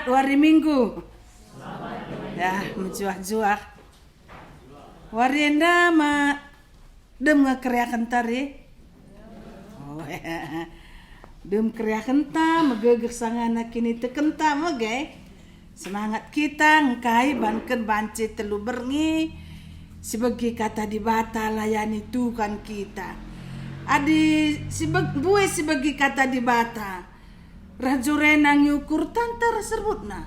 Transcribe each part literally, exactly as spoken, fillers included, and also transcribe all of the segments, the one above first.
Wari Minggu. Ya, mejuah-juah. Wari enda ma dem nge keriahenta, ri? Oh, dem keriahenta, megegeh sangana kinitekenta, mege. Semangat kita ngkai banken banci telu berngi, sibegi Kata Dibata, layani Tuhan kita. Adi sibeg-, mbue sibegi Kata Dibata, rah jorena ngiukur tanta ras serbutna.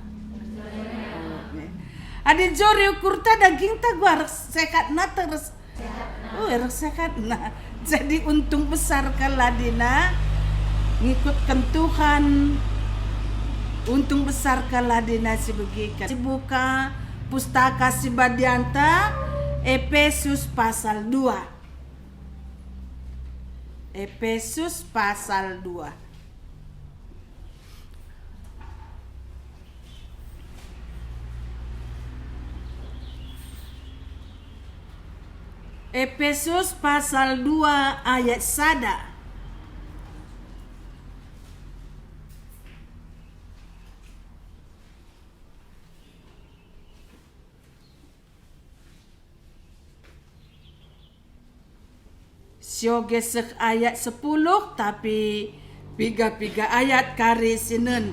Adi jore ukurta dagingta gua reh sehatna terus. Oh, reh sehatna. Jadi untung besar kal adina ngikutken Tuhan. Untung besar kal adina sibegeken. Sibuka Pustaka Sibadianta, Epesus pasal dua. Epesus pasal dua. Epesus pasal dua ayat sada. Sioge seh ayat sepuluh, tapi piga-piga ayat kari sinen.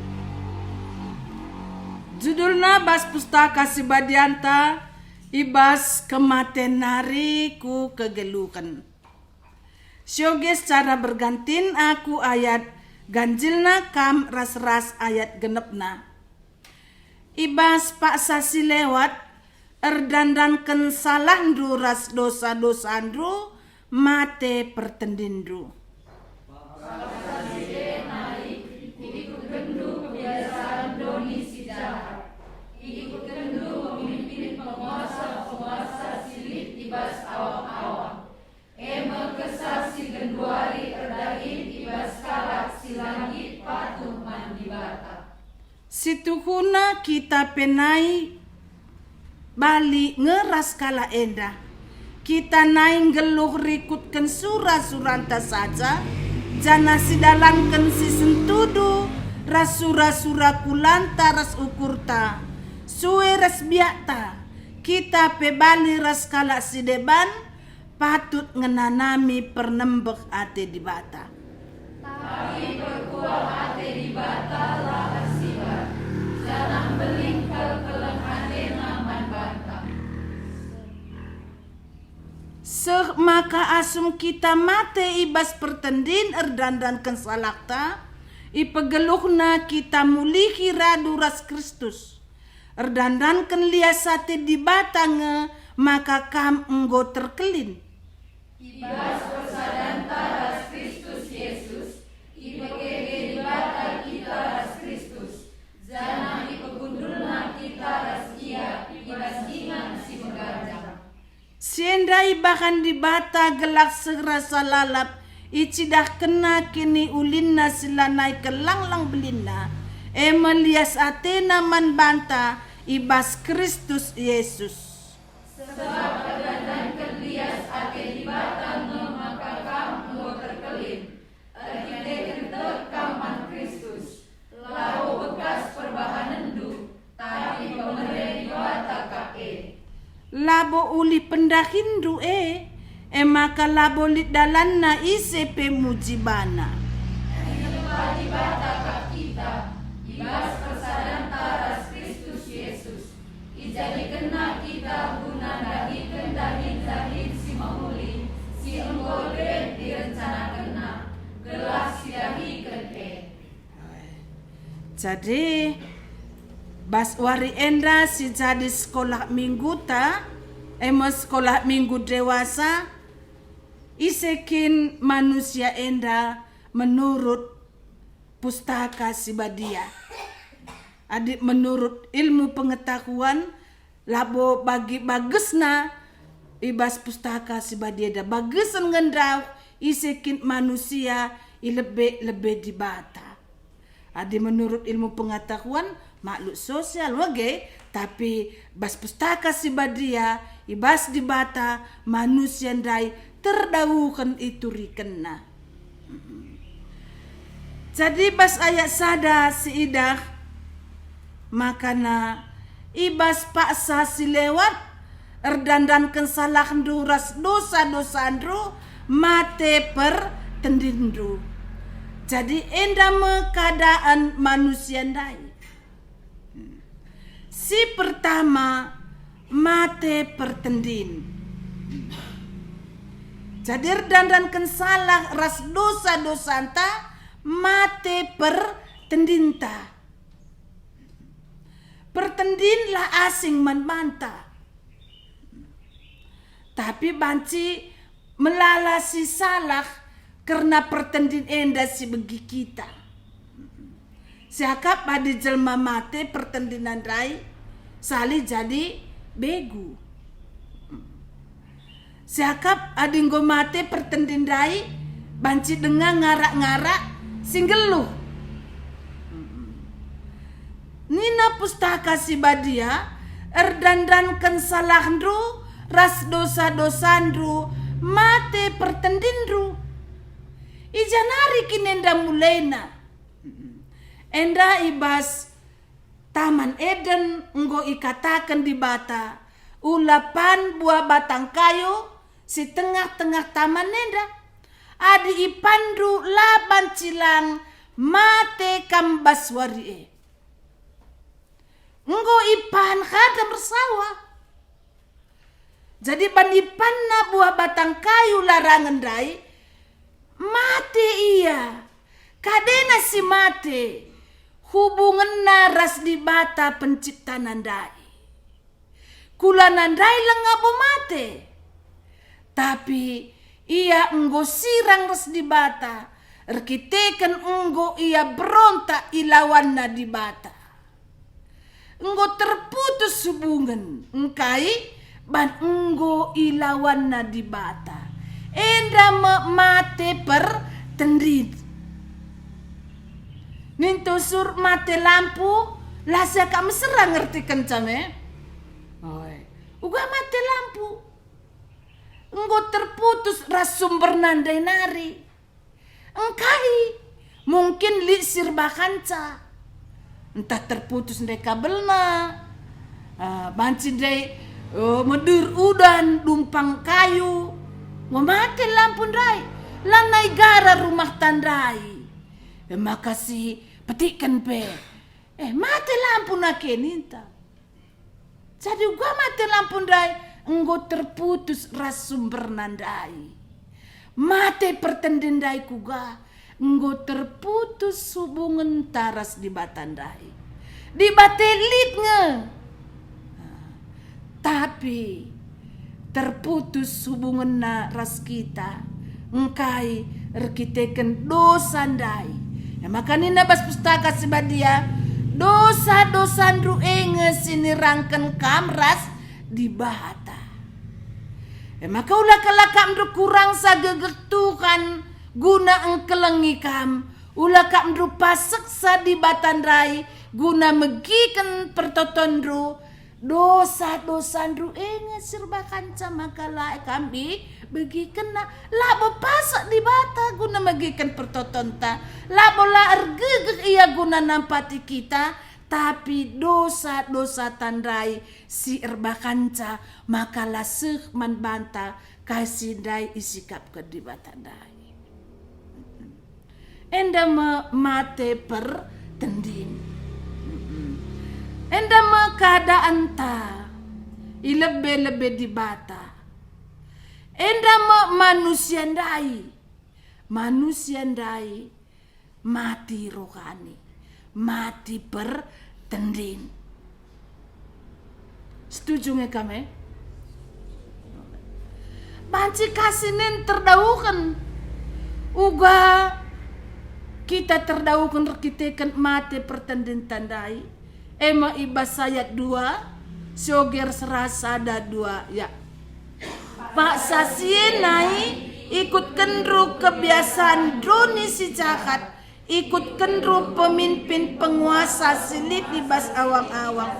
Judulna bas Pustaka Sibadianta, I bas Kematen Nari ku Kegeluhen. Sioge secara bergantin aku ayat ganjilna kam ras-ras ayat genepna. I bas paksa si lewat, erdandanken salahndu ras dosa-dosandu, mate pertendinndu. Ikutkendu pemimpin penguasa-penguasa si lit i bas awang-awang. E me kesah si genduari erdahin i bas kalak si la nggit patuh man Dibata. Situhuna kita pe nai bali nge ras kalak enda. Kita nai nggeluh rikutken sura-suranta saja, janah sidalanken si sentudu ras sura-sura kulanta ras ukurta. Sue ras biakta, kita pe bali ras kalak si deban, patut ngenanami pernembeh ate Dibata. Tapi perkuah ate Dibata la ersibar, janah mbelin kal keleng ateNa man banta. Seh maka asum kita mate i bas pertendin erdandanken salahta, ipegeluhNa kita mulihi radu ras Kristus. Erdandanken lias ate Dibata nge maka kam enggo terkelin. I bas persadanta ras Kristus Jesus, ipekeke Dibata kita ras Kristus, janah ipegundulNa kita ras Ia i bas ingan si meganjang. Si enda ibahan Dibata gelah seh rasa lalap icidahkenNa kiniulinNa si lanai kelanglang belinna, e me lias ateNa man banta i bas Kristus Jesus. Sebab erdandanken lias ate Dibata nge maka kam enggo terkelin. Erkiteken tek kam man Kristus, labo bekas perbahanenndu, tapi pemere Dibata kap e. Labo ulih pendahinndu e, e maka labo lit dalanna ise pe muji bana. Inepa Dibata kap kita, i bas persadanta ras Kristus Jesus. IjadikenNa kita guna ndahiken dahin-dahin si mehuli si enggo leben irencanakenNa, gelah sidahiken e. Jadi, bas wari enda si jadi sekolah mingguta, e me sekolah minggu dewasa, ise kin manusia enda menurut Pustaka Si Badia. Adi menurut ilmu pengetahuan, labo bagi bagesna i bas Pustaka Si Badia enda. Bagesen nge ndauh ise kin manusia i lebe-lebe Dibata. Adi menurut ilmu pengetahuan, makhluk sosial, wage, tapi bas Pustaka Si Badia, i bas Dibata, manusia ndai terdauhen iturikenna. Jadi bas ayat sada siidah, Makana i bas paksa si lewat, erdandanken salahndu ras dosa-dosandu, mate pertendinndu. Jadi enda me keadaan manusia ndai. Si pertama, mate pertendin. Jadi erdandanken salah ras dosa-dosanta, mate pertendinta. Pertendin la asing man banta. Tapi banci melala si salah kerna pertendin enda si begi kita. Siakap adi jelma mate pertendina ndai, sali jadi begu. Siakap adi enggo mate pertendin ndai, banci denga ngarak-ngarak si nggeluh. Nina Pustaka Si Badia, "Erdandanken salahndu ras dosa-dosandu, mate pertendinndu." I ja nari kin enda mulena? Enda i bas Taman Eden enggo ikataken Dibata, "Ula pan buah batang kayu si tengah-tengah taman enda. Adi ipanndu la banci lang, mate kam bas wari e." Enggo ipan Adam ras Hawa. Jadi ban ipanna buah batang kayu larangen ndai, mate ia. Kadena si mate, hubungenna ras Dibata Penciptana ndai. Kulana ndai langa bo mate, tapi ia enggo sirang ras Dibata, erkiteken enggo ia berontak ilawanna Dibata. Enggo terputus hubungen, engkai? Ban enggo ilawanna Dibata. Enda me mate pertendin. Nintusur mate lampu, la siakap mesera ngertikenca me. Oi, uga mate lampu. Enggo terputus ras sumberna ndai nari. Engkai? Mungkin lit si erbahanca. Ntah terputus ndai kabelna. Ah, banci ndai, eh, meder udan, dumpang kayu. Enggo mate lampu ndai. Lanai gara rumahta ndai. E maka si petiken pe. Eh, mate lampu nake ninta. Jadi uga mate lampu ndai enggo terputus ras sumberna ndai. Mate pertendin ndai kuga enggo terputus hubungenta ras Dibata ndai. Dibata lit nge. Tapi terputus hubungenna ras kita, engkai erkiteken dosa ndai. E maka nina bas Pustaka Si Badia, "Dosa-dosandu e nge si nirangken kam ras Dibata." E maka ula kal akapndu kurangsa gegeh Tuhan guna engkelengi kam, ula akapndu paseksa Dibata ndai guna megiken pertotonndu, dosa-dosandu e nge si erbahanca maka la kam ibegikenna. Labo pasek Dibata guna megiken pertotonta, labo la ergegeh Ia guna nampati kita, tapi dosa-dosata ndai si erbahanca maka la seh man banta kai si ndai isikapken Dibata ndai. Enda me mate pertendin. Enda me keadaanta i lebe-lebe Dibata. Enda me manusia ndai. Manusia ndai mati rohani, mati pertendin. Setuju nge kam, eh? Banci kasih nen terdauhen. Uga kita terdauhen erkiteken mate pertendinta ndai. E me i bas ayat dua, sioger serasa ada dua, ya. Paksa si e nai ikutkenndu kebiasan doni si jahat, ikutkenndu peminpin penguasa si lit i bas awang-awang.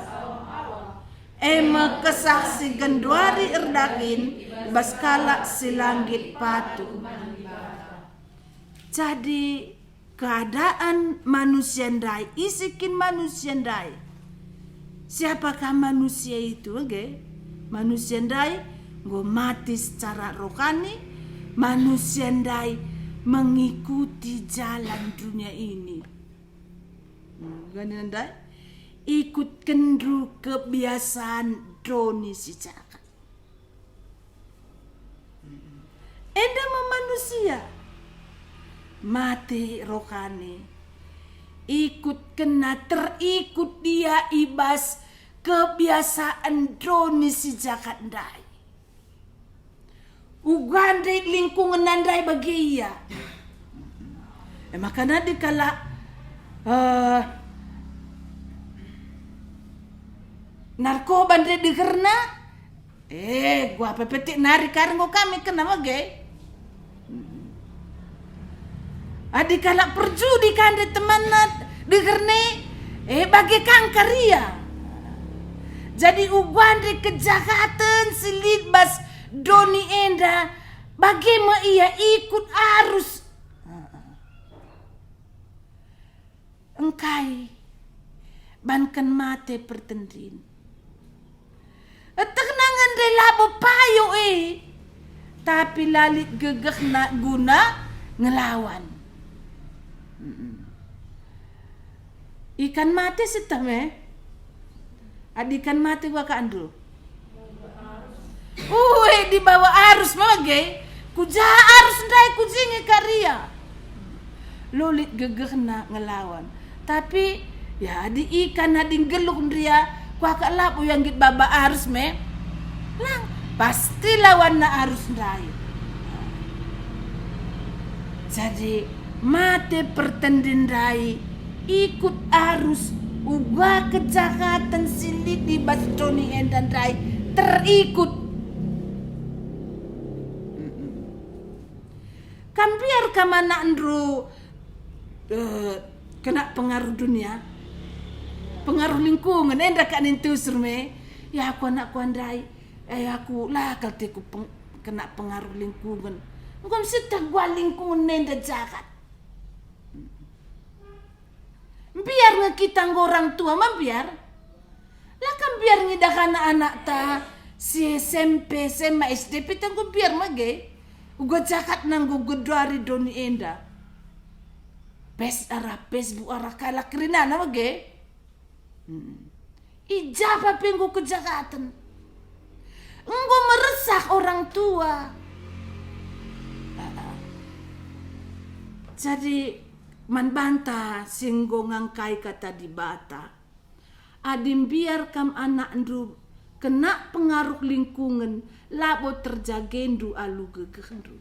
E me kesah si genduari erdahin bas kalak si la nggit patuh. Jadi, keadaan manusia ndai, ise kin manusia ndai? Siapakah manusia itu, age? Manusia ndai enggo mate secara rohani, manusia ndai mengikuti jalan dunia ini. Hmm, kan ndai? Ikutkenndu kebiasaan doni si jahat. Enda me manusia mate rohani, ikutkenna, terikut dia i bas kebiasaan doni si jahat ndai. Uga ndai lingkungenna ndai bage ia. E maka nadi kalak, eh, narkoba ndai deherna, eh, gua pepetik nari kari enggo kami kena mage. Adi kalak perjudi kande temanna deherna, eh, bage kangkar ia. Jadi uga ndai kejahaten si lit bas doni enda, bage me ia ikut arus. Engkai banken mate pertendin. Etehna nge ndai labo payo e, tapi la lit gegehna guna ngelawan. Mm-mm. Ikan mate seteh me. Adi ikan mate gua ka andu. Ue, dibawa arus mage. Kuja arus ndai kujingi karia. Lolit gegehna ngelawan. Tapi, ya, adi ikan adi nggeluh ndia, kuakap labo ia nggit baba arus me. Lang, pasti lawanna arus ndai. Jadi, mate pertendin ndai, ikut arus, uga kejahaten si lit i bas doni enda ndai terikut. Mm-mm. Kam mbiar kam anakndu, eh, kena pengaruh dunia, pengaruh lingkungan, enda kak nintusur me, ya aku anakku ndai, eh, aku la kal teku peng-, kena pengaruh lingkungan. Enggo msitah gua lingkungan enda jahat. Mbiar nge kita enggo orang tua, ma mbiar? La kam mbiar ngidah anak-anakta si S M P, S M A, S D pe ta enggo mbiar mage. Uga jahatna enggo gedari doni enda. Pes arah Facebook arah kalak kerinana mage. Hmm. I ja pe enggo kejahaten. Enggo meresah orang tua. Ah, ah. Jadi, man banta si enggo ngangkai kata Dibata, adi mbiar kam anakndu kena pengaruh lingkungen, labo terjagendu alu gegehndu.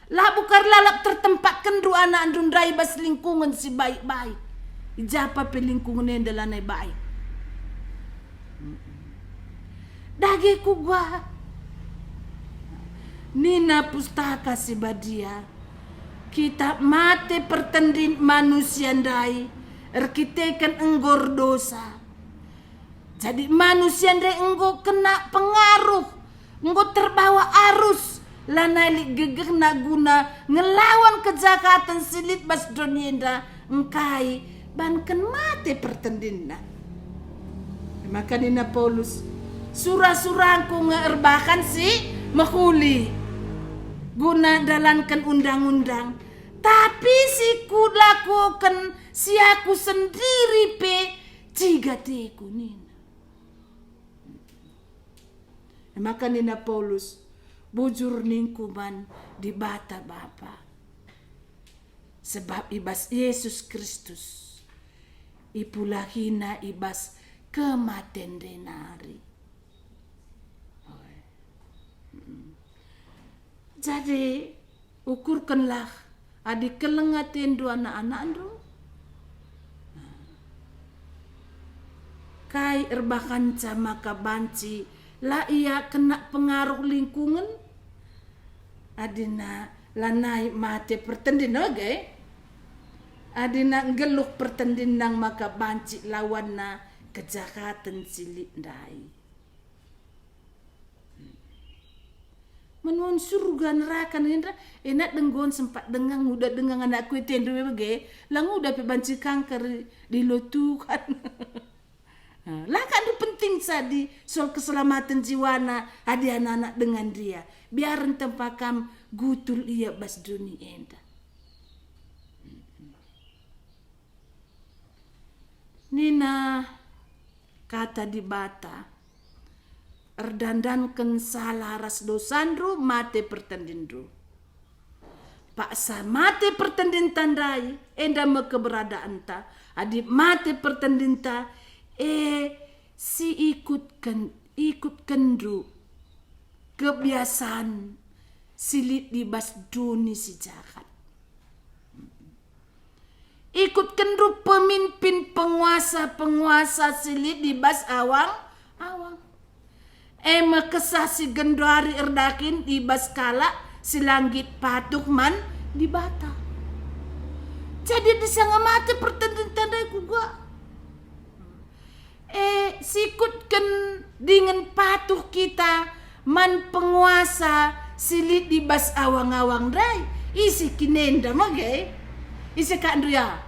Labo kal lalap tertempatkenndu anakndu ndai bas lingkungen si baik-baik. I ja pe lingkungen enda lanai baik. Dage kuga? Nina Pustaka Si Badia, kita mate pertendin manusia ndai erkiteken enggo erdosa. Jadi manusia ndai enggo kena pengaruh, enggo terbawa arus, lanai lit gegehna guna ngelawan kejahaten si lit bas doni enda, engkai banken mate pertendinna. Maka nina Paulus, "Sura-surangku nge erbahan si mehuli guna ndalanken undang-undang, tapi si kulakoken si aku sendiri pe ciga teku," nina. E maka nina Paulus, "Bujur ningku man Dibata Bapa, sebab i bas Yesus Kristus ipulahiNa i bas kematen nari." Jadi, ukurkenlah adi keleng atendu anak-anakndu. Kai erbahanca maka banci la ia kena pengaruh lingkungen? Adina lanai mate pertendin oge. Adina nggeluh pertendin nang maka banci lawanna kejahaten si lit ndai. Menun surga neraka ninda, enak denggon sempat dengang, nguda dengang anakku ete ndu bage, la nguda pe banci kanker di lo Tuhan. Lakak ndu penting sadi soal keselamaten jiwana adi anak-anak dengan dia. Biaren tempa kam gutul ia bas doni enda. Nina kata Dibata, "Erdandanken sala ras dosandu mate pertendinndu." Paksa mate pertendinta ndai, enda me keberadaanta. Adi mate pertendinta, e si ikutken, ikutkenndu kebiasan si lit i bas doni si jahat. Ikutkenndu pemimpin penguasa-penguasa si lit i bas awang-awang. E me kesah si genduari erdahin i bas kalak si la nggit patuh man Dibata. Jadi disanga mate pertendinta ndai kuga? E, sikutken dingen patuh kita man penguasa si lit i bas awang-awang ndai. Ise kin enda mage? Ise kak ndu ya?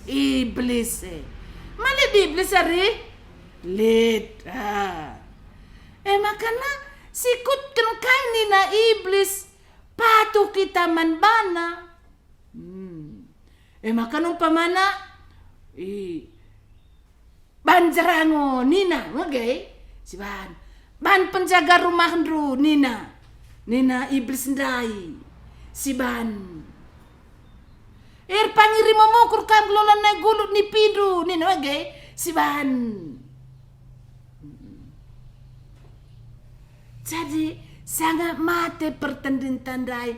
Iblis e. Male di Iblis ari? Lit. Ah. E makana sikutken kai nina Iblis patuh kita man bana. Hmm. E maka umpamana, i, ban jerango nina, mege, siban. Ban penjaga rumahndu nina, nina Iblis ndai, siban. Erpangiri memukur kam gelolan nai gulut nipindu, nina mege, siban. Jadi, sanga mate pertendinta ndai,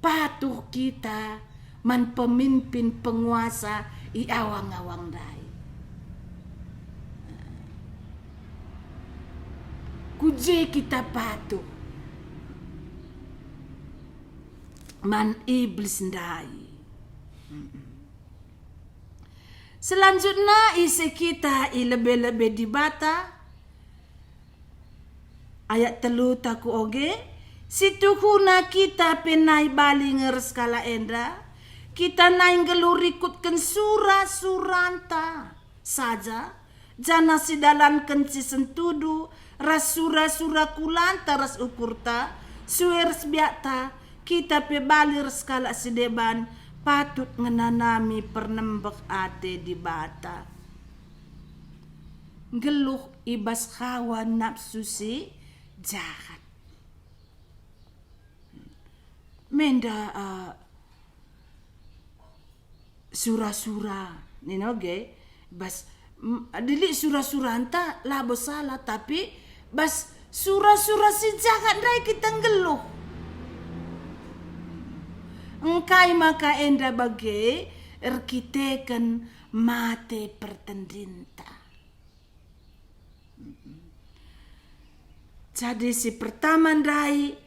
patuh kita man pemimpin penguasa i awang-awang ndai. Ku je kita patuh man Iblis ndai. Selanjutna, ise kita i lebe-lebe Dibata? Ayat telu taku oge, situhuna kita pe nai bali nge ras kalak enda, kita nai nggeluh rikutken sura-suranta saja, janah sidalanken si sentudu ras sura-sura kulanta ras ukurta, sue ras biakta, kita pe bali ras kalak si deban, patut ngenanami pernembeh ate Dibata. Nggeluh i bas hawa napsu si jahat. Menda, uh, sura-sura, nina oge, bas, m-, dilik sura-suranta labo salah, tapi bas sura-sura si jahat ndai kita nggeluh. Engkai maka enda bage erkiteken mate pertendinta? Jadi si pertama ndai,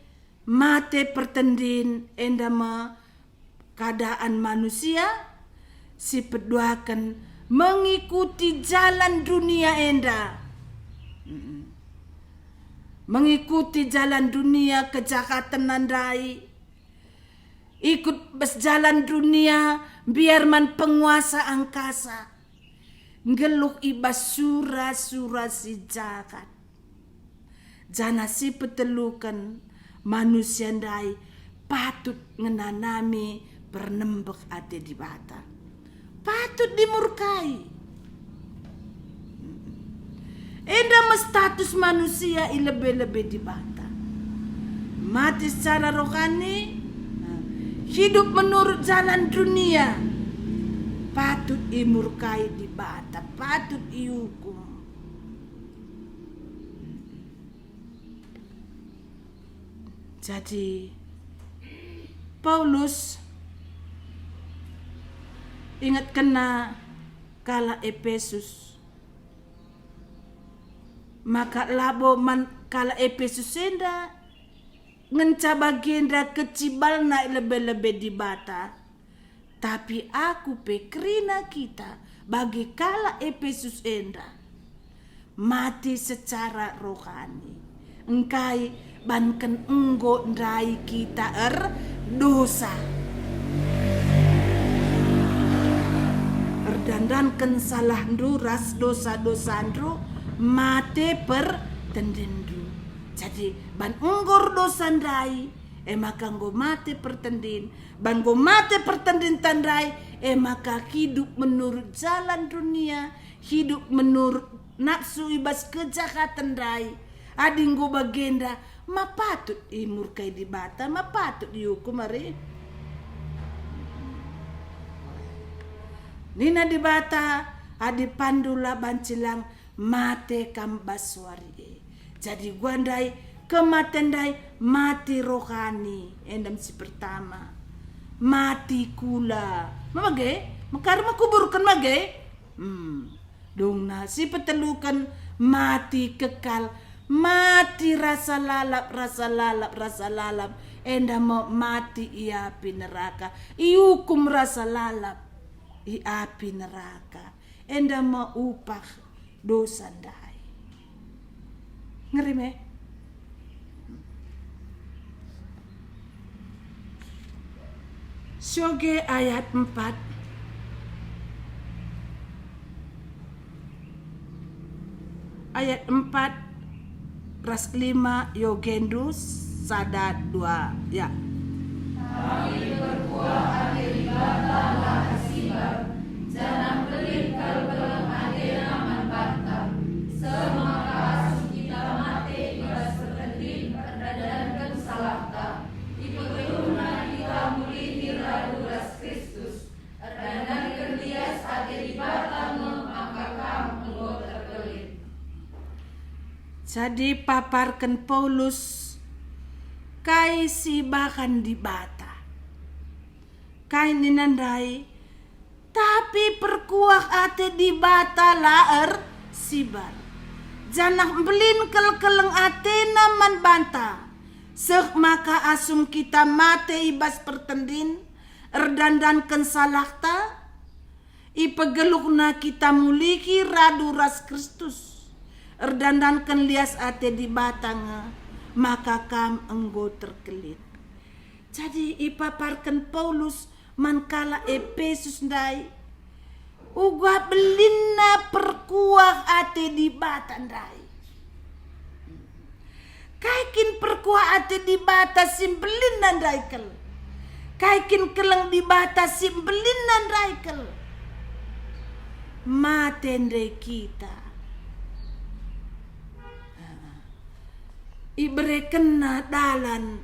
mate pertendin enda me keadaan manusia, si peduaken mengikuti jalan dunia enda. Mengikuti jalan dunia kejahaten ndai, ikut bas jalan dunia mbiar man penguasa angkasa, nggeluh i bas sura-sura si jahat. Janah si peteluken, manusia ndai patut ngenanami pernembeh ate Dibata. Patut dimurkai. Enda me status manusia i lebe-lebe Dibata. Mati secara rohani, hidup menurut jalan dunia, patut imurkai Dibata, patut iukum. Jadi, Paulus ingetkenna kalak Epesus, maka labo man kalak Epesus enda ngenca bagenda kecibalna i lebe-lebe Dibata, tapi aku pe kerina kita bagi kalak Epesus enda. Mati secara rohani. Engkai Banken enggo ndai kita erdosa. Erdandanken salahndu ras dosa-dosandu, mate pertendinndu. Jadi, ban enggo erdosa ndai, e maka enggo mate pertendin. Ban enggo mate pertendinta ndai, e maka hidup menurut jalan dunia, hidup menurut nafsu i bas kejahaten ndai. Adi enggo bagenda, ma patut imurkai Dibata, ma patut iukum ari? Nina Dibata, "Adi pandu la banci lang, mate kam bas wari e." Jadi gua ndai, kematen ndai, mati rohani, enda me si pertama. Mati kula. Ma bage? Mekar me kuburken bage? Hmm. Dungna si peteluken, mati kekal, mati rasa lalap, rasa lalap, rasa lalap, enda me mati i api neraka, iukum rasa lalap i api neraka, enda me upah dosa ndai. Ngeri me? Sioge ayat empat. Ayat empat ras lima, iogendu sada dua, ya. Tapi perkuah ate Dibata la ersibar, janah mbelin kal keleng ateNa man banta, seh maka asum kita mate i bas pertendin erdandanken salahta, ipegeluhNa kita mulihi radu ras Kristus. Erdandanken lias ate Dibata nge maka kam enggo terkelin. Jadi paparken Paulus kai si ibahan Dibata. Kai nina ndai? Tapi perkuah ate Dibata la ersibar, janah mbelin kal keleng ateNa man banta, seh maka asum kita mate i bas pertendin, erdandanken salahta, ipegeluhNa kita mulihi radu ras Kristus, erdandanken lias ate Dibata nge, maka kam enggo terkelin. Jadi ipaparken Paulus man kalak Epesus ndai, uga belinna perkuah ate Dibata ndai. Kai kin perkuah ate Dibata si mbelinna ndai kal? Kai kin keleng Dibata si mbelinna ndai kal? Mate ndai kita. IberekenNa dalan,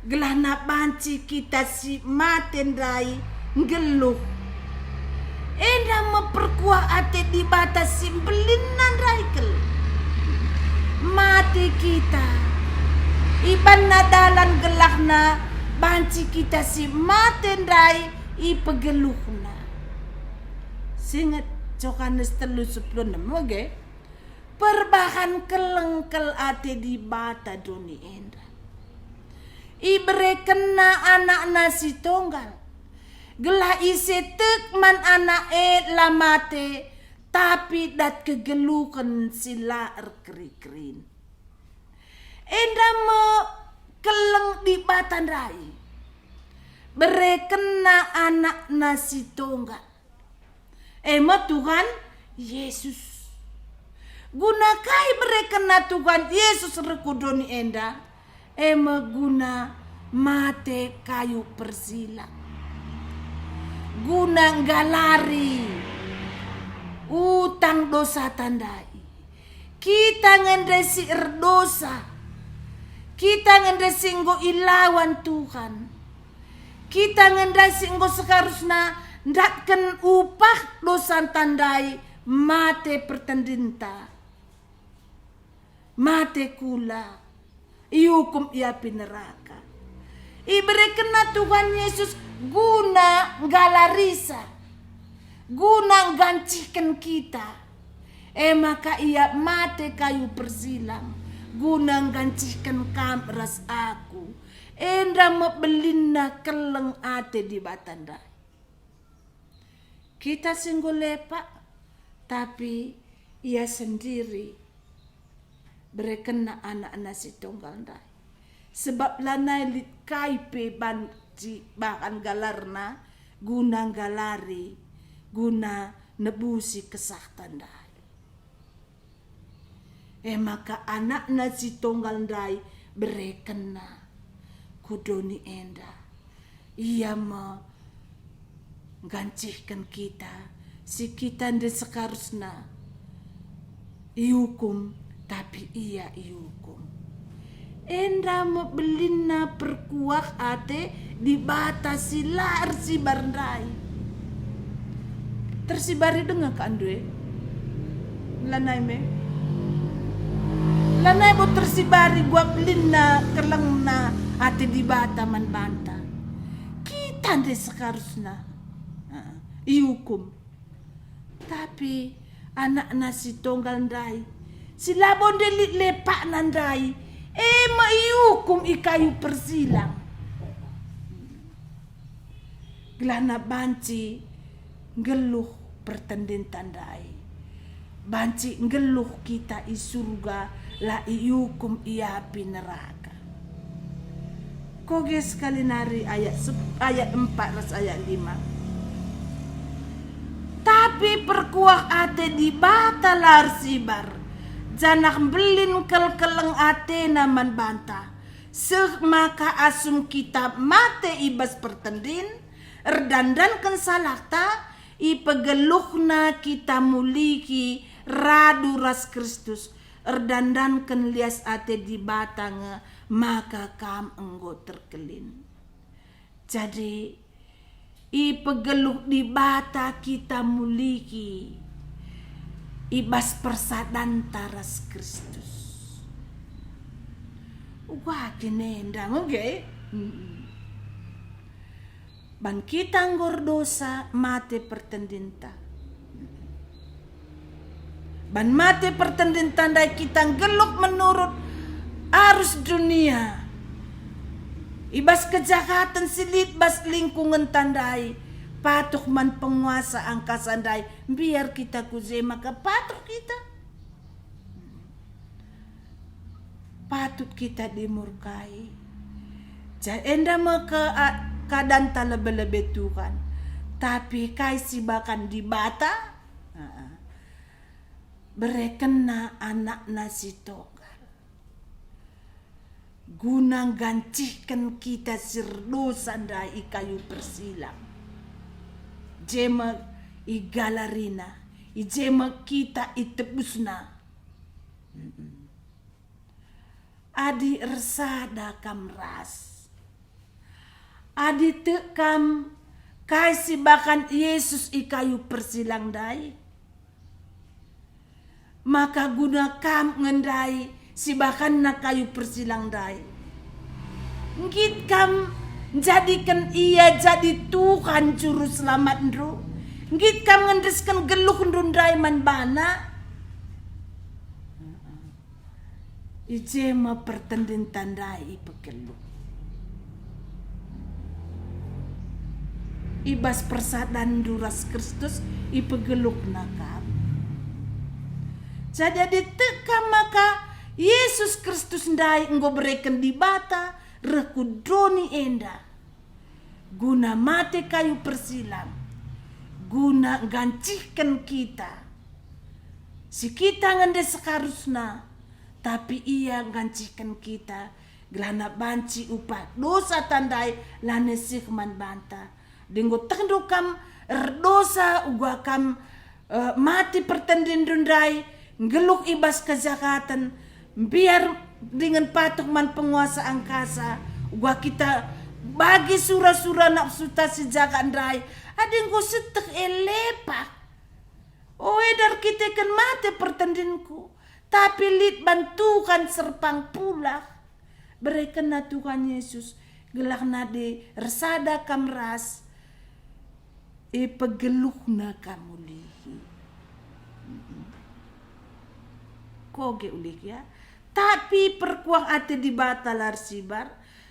gelahna banci kita si mate ndai nggeluh. Enda me perkuah ate Dibata si mbelinna ndai kal. Mate kita, ibanna dalan gelahna banci kita si mate ndai ipegeluhNa. Singet Johanes telu sepuluh enem, oge? Perbahan keleng kal ate Dibata doni enda. IberekenNa AnakNa si Tunggal, gelah ise tek man Anak e la mate, tapi dat kegeluhen si la erkeri-kerin. Enda me keleng Dibata ndai. BerekenNa AnakNa si Tunggal, e me Tuhan Yesus. Guna kai berekenNa Tuhan Yesus reh ku doni enda? E me guna mate kayu persilang, guna nggalari utang dosata ndai. Kita nge ndai si erdosa. Kita nge ndai si enggo ilawan Tuhan. Kita nge ndai si enggo seharusna ndatken upah dosanta ndai, mate pertendinta, mate kula, iukum i api neraka. IberekenNa Tuhan Yesus guna nggalarisa, guna nggancihken kita. E maka Ia mate kayu persilang, guna nggancihken kam ras aku. Enda me belinna keleng ate Dibata ndai. Kita si enggo lepak, tapi Ia sendiri berekenNa AnakNa si Tunggal ndai. Sebab lanai lit kai pe banci bahan galarna guna nggalari, guna nebusi kesahta ndai. E maka anakna si tonggal ndai berekenna ku doni enda. Ia me nggancihken kita, si kita nde seharusna iukum, tapi ia iukum. Enda me belinna perkuah ate Dibata si la ersibar ndai. Tersibari denga ka ndue? Lanai me. Lanai bo tersibari gua belinna kelengna ate Dibata man banta. Kita nde seharusna, ah, iukum. Tapi anakna si tonggal ndai, si labo ndelit lepakna ndai, e me iukum i kayu persilang. Gelahna banci nggeluh pertendinta ndai. Banci nggeluh kita i Surga, la iukum i api neraka. Koge sekali nari ayat sep-, ayat empat ras ayat lima. Tapi perkuah ate Dibata la ersibar, janah mbelin kel-keleng atena man banta, seh maka asum kita mate i bas pertendin, erdandanken salahta, ipegeluhna kita mulihi radu ras Kristus, erdandanken lias ate Dibata nge maka kam enggo terkelin. Jadi, ipegeluh Dibata kita mulihi i bas persadanta ras Kristus. Uga kin enda nge? Mm-mm. Ban kita enggo erdosa, mate pertendinta. Ban mate pertendinta ndai kita nggeluh menurut arus dunia. I bas kejahaten si lit bas lingkungenta ndai, patuh man penguasa angkasa ndai, mbiar kita ku je maka patuh kita. Patut kita dimurkai. Ja-, enda me ke-, a-, keadanta lebe-lebe Tuhan. Tapi kai si bakan Dibata? Aa. Berekenna anakna si tonggal. Guna nggancihken kita si erdosa ndai i kayu persilang. Je me igalarina, i je me kita itebusna. Mm-mm. Adi ersada kam ras, adi tek kam kai si bakan Yesus i kayu persilang ndai, maka guna kam nge ndai si bakanna kayu persilang ndai. Nggit kam njadiken Ia jadi Tuhan Juru Selamatndu, nggit kam ngendesken geluhndu ndai man baNa. I je me pertendinta ndai ipegeluh. I bas persadanndu ras Kristus ipegeluhNa kam. Jadi adi tek kam maka Yesus Kristus ndai enggo bereken Dibata reh ku doni enda guna mate kayu persilang, guna nggancihken kita. Si kita nge nde seharusna, tapi Ia nggancihken kita, gelahna banci upah dosata ndai lanai seh man banta. Adi enggo tehndu kam erdosa, uga kam, eh, mate pertendinndu ndai, nggeluh i bas kejahaten, mbiar dingen patuh man penguasa angkasa, uga kita bagi sura-sura napsuta si jahat ndai. Adi enggo seh e lepak. O eda erkiteken mate pertendinku, tapi lit ban Tuhan serpang pulah. Berekenna Tuhan Yesus, gelahna adi ersada kam ras, ipegeluhNa kam mulihi. Koge ulih ya. Tapi perkuah ate Dibata la ersibar,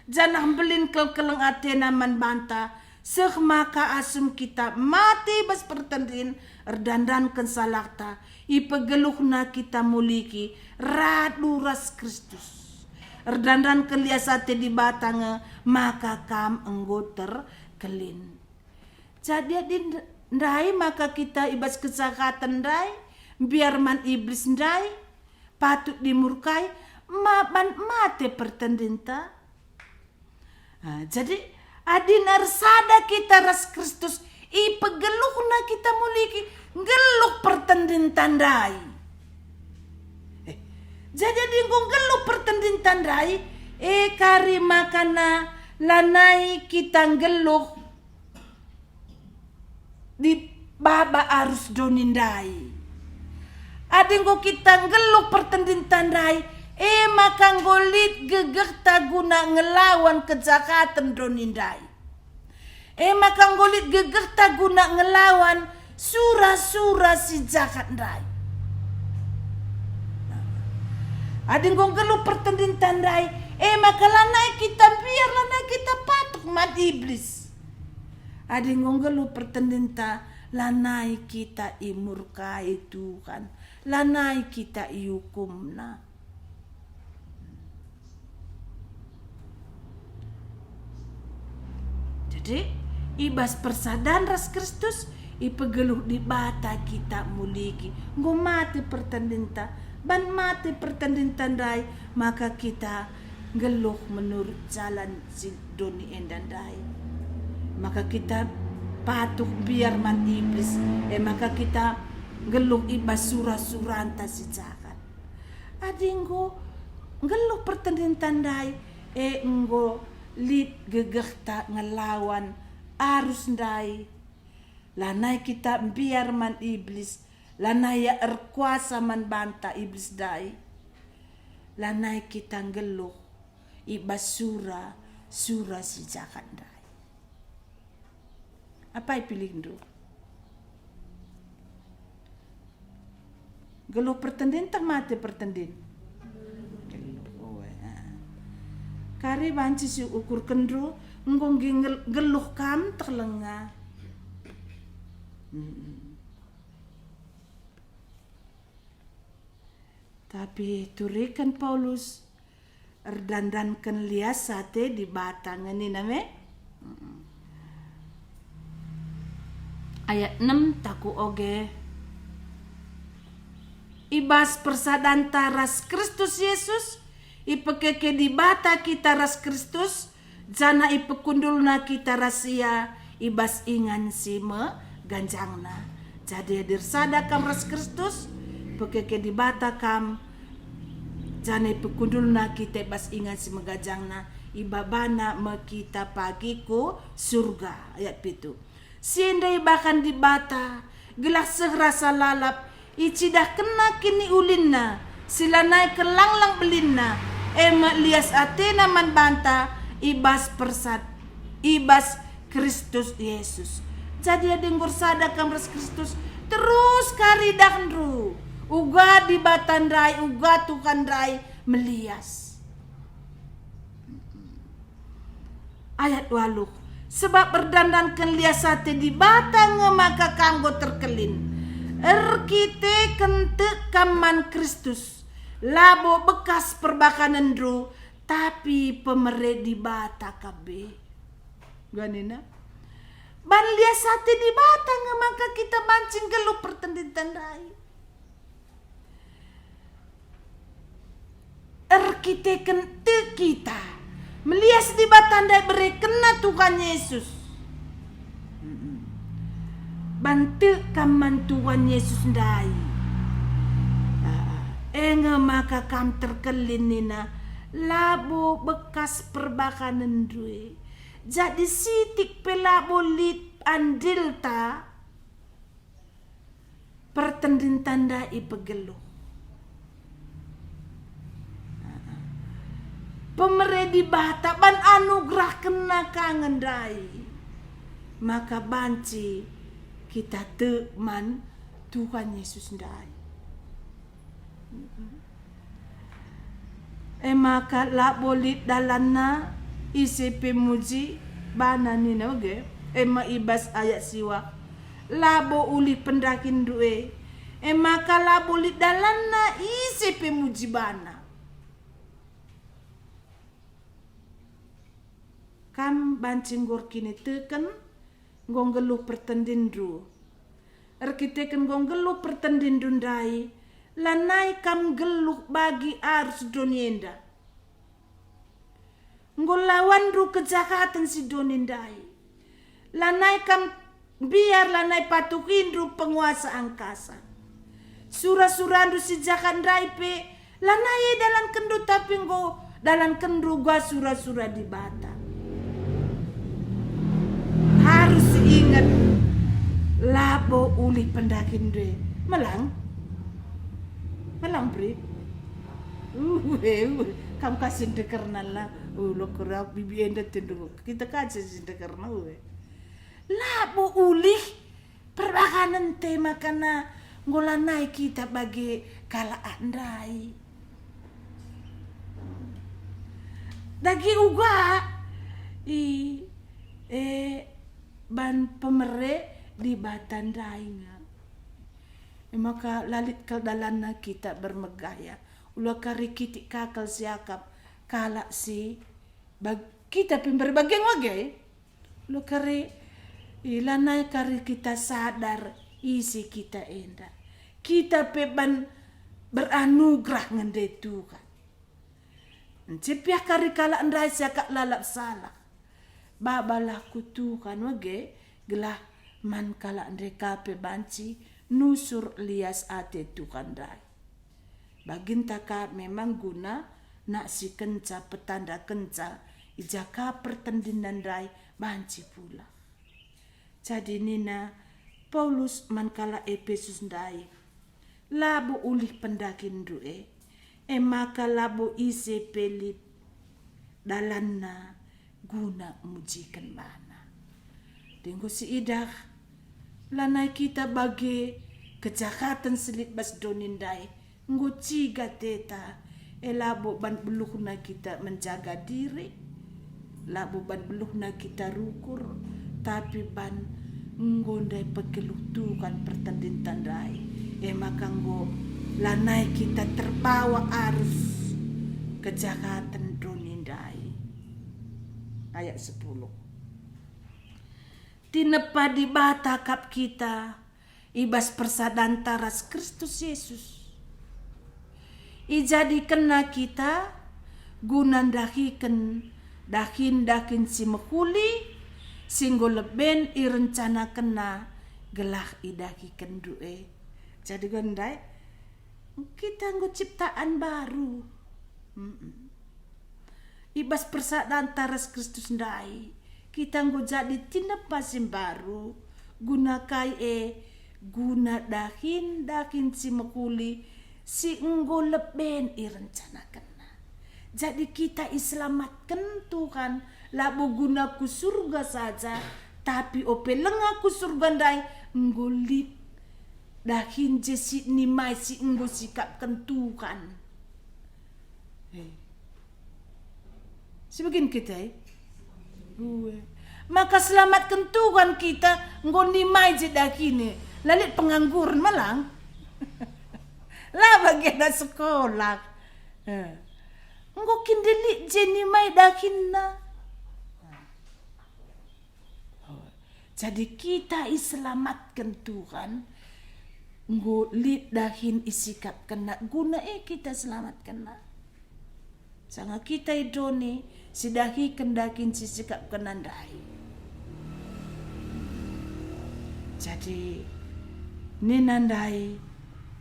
janah mbelin kelkeleng atena man banta, seh maka asum kita mate bas pertendin erdandanken salahta, ipegeluhNa kita mulihi radu ras Kristus. Erdandanken lias ate Dibata nge maka kam enggo terkelin. Jadi adi nd-, ndai maka kita i bas kejahatan ndai, mbiar man Iblis ndai, patut dimurkai, ma-, man mate pertendinta. Ah, jadi, adina ersada kita ras Kristus, ipegeluhNa kita muliki, nggeluh pertendinta ndai. Eh, jadi adi enggo nggeluh pertendinta ndai, e kari makana lanai kita nggeluh di baba arus doni ndai. Adi enggo kita nggeluh pertendinta ndai, e maka enggo lit gegehta guna ngelawan kejahaten doni ndai. E maka enggo lit gegehta guna ngelawan sura-sura si jahat ndai. Adi enggo nggeluh pertendinta ndai, e maka lanai kita mbiar, lanai kita patuh man Iblis. Adi enggo nggeluh pertendinta, lanai kita imurkai Tuhan, lanai kita iukumNa. Jadi, i bas persadan ras Kristus, ipegeluh Dibata kita muliki. Enggo mate pertendinta, ban mate pertendinta ndai, maka kita nggeluh menurut jalan si doni enda ndai. Maka kita patuh mbiar man Iblis, e maka kita nggeluh i bas sura-suranta si jahat. Adi enggo nggeluh pertendinta ndai, e enggo lit gegehta ngelawan arus ndai. Lanai kita mbiar man Iblis, lanai ia erkuasa man banta Iblis ndai. Lanai kita nggeluh i bas sura, sura si jahat ndai. Apai pilihndu? Nggeluh pertendin tah mate pertendin? Nggeluh, ah. Kari banci si ukurkenndu, enggo nggih ngel-, nggeluh kam tah langa. Mm-mm. Tapi turiken Paulus erdandanken lias ate Dibata nge nina me. Mm-mm. Ayat enem taku oge. I bas persadanta ras Kristus Yesus, ipekeke Dibata kita ras Kristus, janah ipekundulna kita ras Ia i bas ingan si meganjangna. Jadi adi ersada kam ras Kristus, pekeke Dibata kam, janah ipekundulna kita i bas ingan si meganjangna, ibabaNa me kita pagi ku Surga. Ayat pitu. Si enda ibahan Dibata, gelah seh rasa lalap, icidahkenNa kiniulinNa, si lanai kelanglang belinna, e me lias ateNa man banta i bas persad-, i bas Kristus Yesus. Jadi adi enggo ersada kam ras Kristus, terus kari idahndu, uga Dibata ndai, uga Tuhan ndai melias. Ayat waluh. Sebab erdandanken lias ate Dibata nge maka kam enggo terkelin. Erkiteken tek kam man Kristus, labo bekas perbahanenndu, tapi pemere Dibata kam be. Uga nina, ban lias ate Dibata nge maka kita banci nggeluh pertendinta ndai. Erkiteken tek kita, melias Dibata ndai iberekenNa Tuhan Yesus. Mm-mm. Ban tek kam man Tuhan Yesus ndai. Ah, e nge maka kam terkelin nina, labo bekas perbahanenndu e. Jadi sitik pe labo lit andilta. Pertendinta ndai ipegeluh. Pemere Dibata ban anugerahkenNa ka nge ndai, maka banci kita tek man Tuhan Yesus ndai. E maka labo lit dalanna ise pe muji bana nina, oge, e me i bas ayat siwah, labo ulih pendahinndu e, e maka labo lit dalanna ise pe muji bana. Kam banci enggo erkiniteken, enggo nggeluh pertendinndu. Erkiteken enggo nggeluh pertendinndu ndai, lanai kam nggeluh bagi arus doni enda. Enggo lawanndu kejahaten si doni ndai. Lanai kam mbiar, lanai patuhindu penguasa angkasa. Sura-surandu si jahat ndai pe lanai idalankendu, tapi enggo dalankenndu uga sura-sura Dibata. Harus inget, labo ulih pendahin ndai. Melang? Melang, Pri? Uh, eh, uh, kam ka si ndeherna la. Uh, lo kera bibi enda tendu. Kita ka si ndeherna, uh. Labo ulih perbahanen tema karena enggo lanai kita bage kalak ndai. Dage uga i, eh, ban pemere Dibata ndai nge. E maka la lit kal dalanna kita bermegah, ya. Ula kari kitik ka kal siakap kalak si bag-, kita pe mber-, bage nge bage. Ula kari, i, lanai kari kita sadar ise kita enda. Kita pe ban beranugerah nge ndai Tuhan. Ncipih kari kalak ndai siakap lalap salah. Babalah ku Tuhan bage, gelah man kalak ndai ka pe banci nusur lias ate Tuhan ndai. Baginta ka memang guna naksikenca, petandakenca i ja ka pertendinna ndai banci pulah. Jadi nina Paulus man kalak Epesus ndai, "Labo ulih pendahinndu e, e maka labo ise pe lit dalanna guna mujiken bana." Enggo siidah, lanai kita bage kejahaten si lit bas doni ndai, enggo ciga teta, e labo ban beluhna kita menjaga diri, labo ban beluhna kita rukur, tapi ban enggo ndai pegeluh Tuhan pertendinta ndai, e maka enggo lanai kita terbawa arus kejahaten doni ndai. Ayat sepuluh. Tinepa Dibata kap kita i bas persadanta ras Kristus Yesus. IjadikenNa kita guna ndahiken dahin-dahin si mehuli si enggo leben irencanakenNa gelah idahikenndu e. Jadi, gendai, kita enggo ciptaan baru. Mm-mm. I bas persadanta ras Kristus ndai, kita enggo jadi tinepa si mbaru. Guna kai e? Guna dahin-dahin si mehuli si enggo leben irencanakenNa. Jadi kita iselamatken Tuhan, labo guna ku surga saja, tapi ope langa ku surga ndai enggo lit dahin je si nimai si enggo sikapken Tuhan. Eh. Si bagin kita, eh? Ue. Maka selamatken Tuhan kita enggo nimai je dahin e. La lit pengangguren melang. La bagi anak sekolah. Eh. Enggo kin lit je nimai dahinna. Jadi kita iselamatken Tuhan, enggo lit dahin isikapkenNa, guna e kita selamatkenNa. Sanga kita i doni, sidahiken dahin sisikapkenNa ndai. Jadi, nina ndai,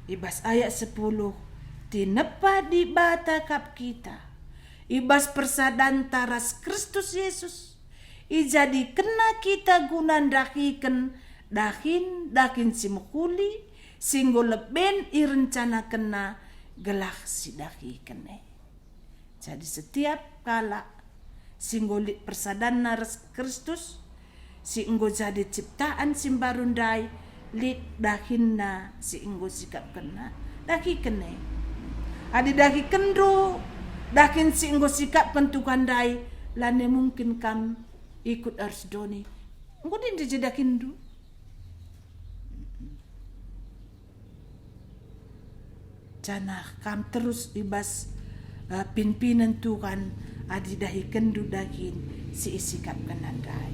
i bas ayat sepuluh, tinepa Dibata kap kita, i bas persadanta ras Kristus Yesus. IjadikenNa kita guna ndahiken dahin-dahin si mehuli, si enggo leben irencanakenNa gelah sidahiken e. Jadi setiap kalak si enggo lit persadanna ras Kristus, si enggo jadi ciptaan si mbaru ndai, lit dahinna si enggo sikapkenna. Dahiken e. Adi dahikenndu dahin si enggo sikapken Tuhan ndai, lanai mungkin kam ikut arus doni. Enggo lit ndia je dahinndu. Janah kam terus i bas, eh, pinpinen Tuhan adi dahikenndu dagin si isikapkenna ndai.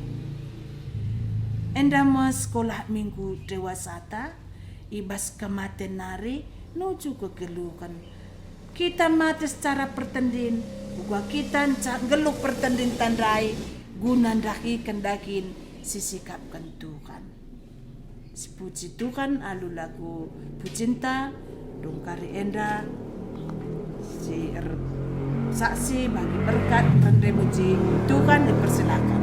Enda me sekolah minggu dewasata, i bas kematen nari nuju kegeluhen. Kita mate secara pertendin, uga kita nca nggeluh pertendinta ndai guna ndahiken dagin si sikapken Tuhan. Sipuji Tuhan alu lagu pujinta, dungkari enda si er-, saksi bagi berkat rende muji Tuhan dipersilakan.